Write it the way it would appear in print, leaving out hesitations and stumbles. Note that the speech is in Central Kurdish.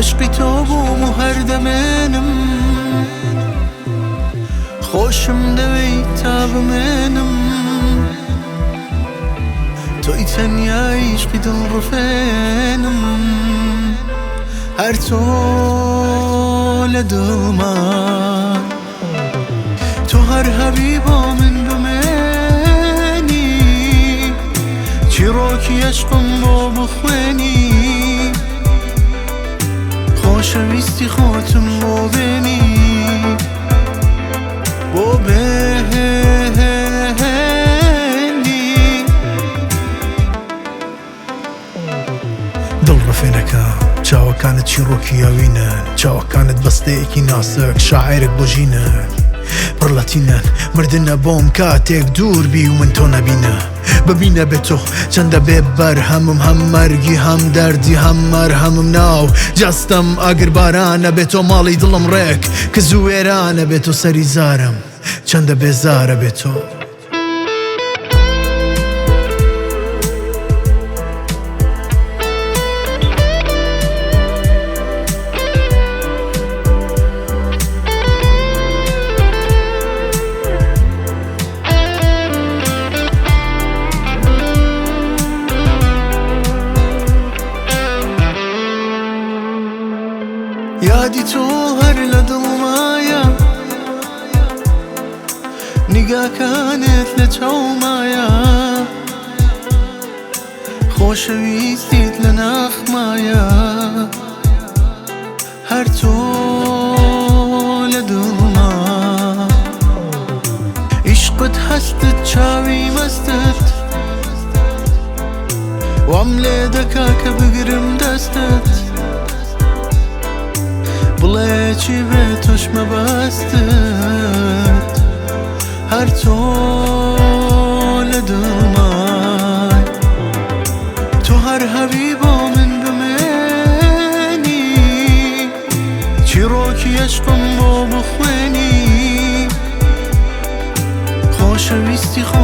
عەشقی تۆ بووم و هەر دەمێنم، خۆشم دەوێی تا بمێنم، تۆی تەنیا عیشقی دڵڕفێنم، هەر تۆ لە دڵما. تۆ هەر هەبی بۆ من بمێنی، چیڕۆکی عەشقم بۆ بخوێنی، خۆشەویستی خۆتم بۆ بێنی، بۆ بێنی. دڵڕفێنەکەم چاوەکانت چیڕۆکی ئەوینن، چاوەکانت بەستەیەکی ناسک شاعێرێک بۆ ژینن، پڕ لە تینن مردنە بۆم کاتێک دوور بی و من تۆ نەبینم، ببینە بێ تۆ چەندە بێ بەرهەمم، هەم مەرگی هەم دەردی هەم مەرهەمم، ناو جەستەم ئاگر بارانە بێ تۆ، ماڵی دڵم ڕێک کز و وێرانە بێ تۆ، سەری زارم چەندە بێزارە بێ تۆ. یادی تۆ هەر لە دڵمایە، نیگاکانت لە چاومایە، خۆشەویستیت لە ناخمایە، هەر تۆ لە دڵما. عیشقت هەستت چاوی مەستت، وام لێ دەکا کە بگرم دەستت، بڵێ چی بێ تۆش مەبەستت، هەر تۆ لە دڵمای. تۆ هەر هەبی بۆ من بمێنی، چیڕۆکی عەشقم بۆ بخوێنی، خۆشەویستی خۆ